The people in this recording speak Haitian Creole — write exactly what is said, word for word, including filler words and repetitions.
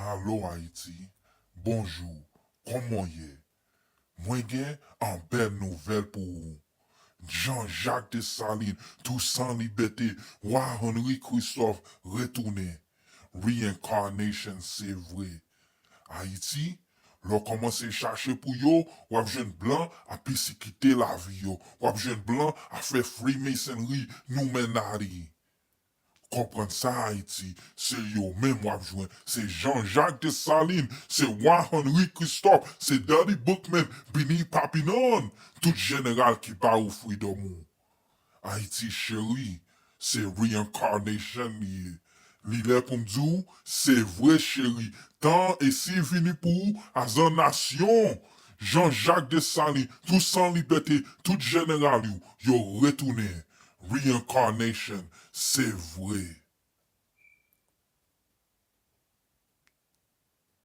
Alo Ayiti, bonjou, kòman w ye? Mwen gen an bèl nouvèl pou ou. Jean-Jacques Dessalines, Toussaint Louverture, Wa Henri Christophe retounen. Reincarnation, se vre. Ayiti, lè w kòmanse chache pou yo, w ap jwenn blan ap pesekite lavi yo. W ap jwenn blan ap fè Freemasonry, Illuminati. Konprann sa, Ayiti, se yo menm w ap jwenn. Se Jean-Jacques Dessalines, se Wa Henri Christophe, se Dutty Boukman, Benny Papillon, tout jeneral ki ba ou freedom ou. Ayiti cheri, se reincarnation li ye. Li lè pou m di w, se vre cheri, tan e si vini pou ou, as a nasyon. Jean-Jacques Dessalines, Toussaint Louverture, tout jeneral yo, yo retounen. Reincarnation, se vre.